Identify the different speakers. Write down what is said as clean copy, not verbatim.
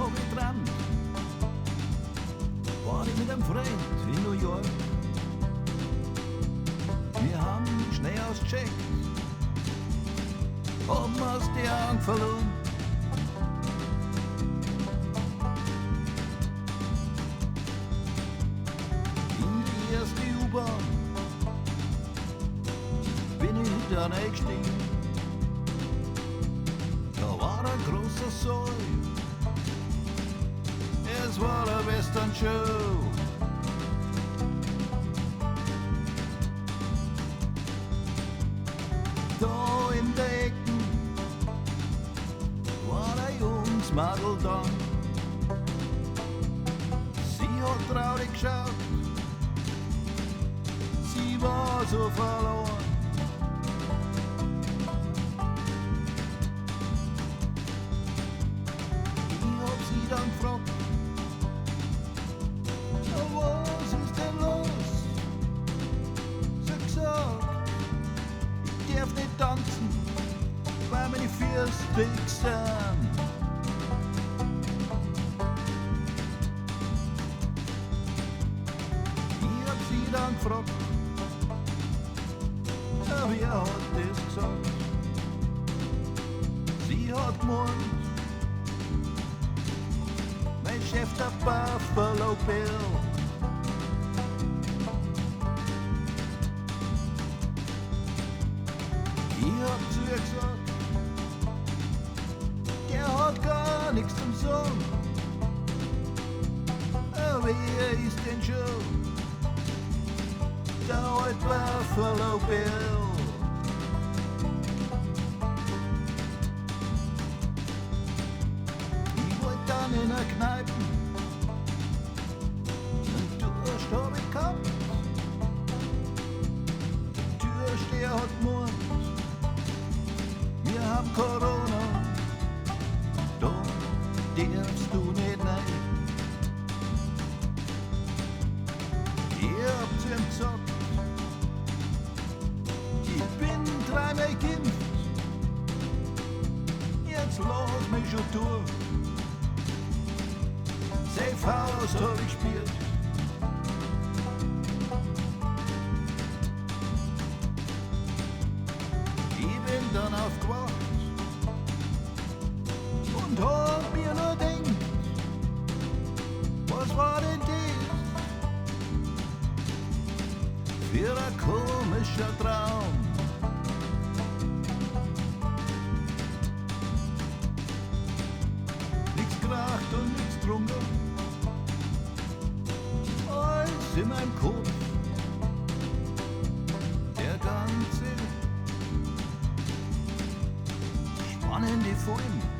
Speaker 1: hab ich geträumt, war ich mit einem Freund in New York. Wir haben schnell ausgecheckt, haben uns die Augen verloren. In die erste U-Bahn bin ich dann eingestiegen. Da war ein großer Saal, es war eine Western Show. Da in der Ecke war ein junges Madel da. Sie hat traurig geschaut, sie war so verloren. Ich hab sie dann gefragt, was ist denn los? Sie hat gesagt, ich darf nicht tanzen, weil meine Füße dick sind. Ich hab sie dann gefragt, wer hat das gesagt? Sie hat gemeint, mein Chef, der Buffalo Bill. Ich hab zu ihr gesagt, der hat gar nichts zum Sagen. Wer ist denn schon der alte Buffalo Bill? Ich wollte dann in der Kneipe, einen Durst hab ich gehabt. Der Türsteher hat gemeint, wir haben Corona, da darfst du nicht rein. Ich hab zu ihm gesagt, ich bin dreimal geimpft, jetzt lass mich schon durch. Safe House hab ich gespielt. Ich bin dann aufgewacht und hab mir nur gedacht, was war denn das für ein komischer Traum? Nix geraucht und nix getrunken, alles in meinem Kopf, der ganze spannende Film.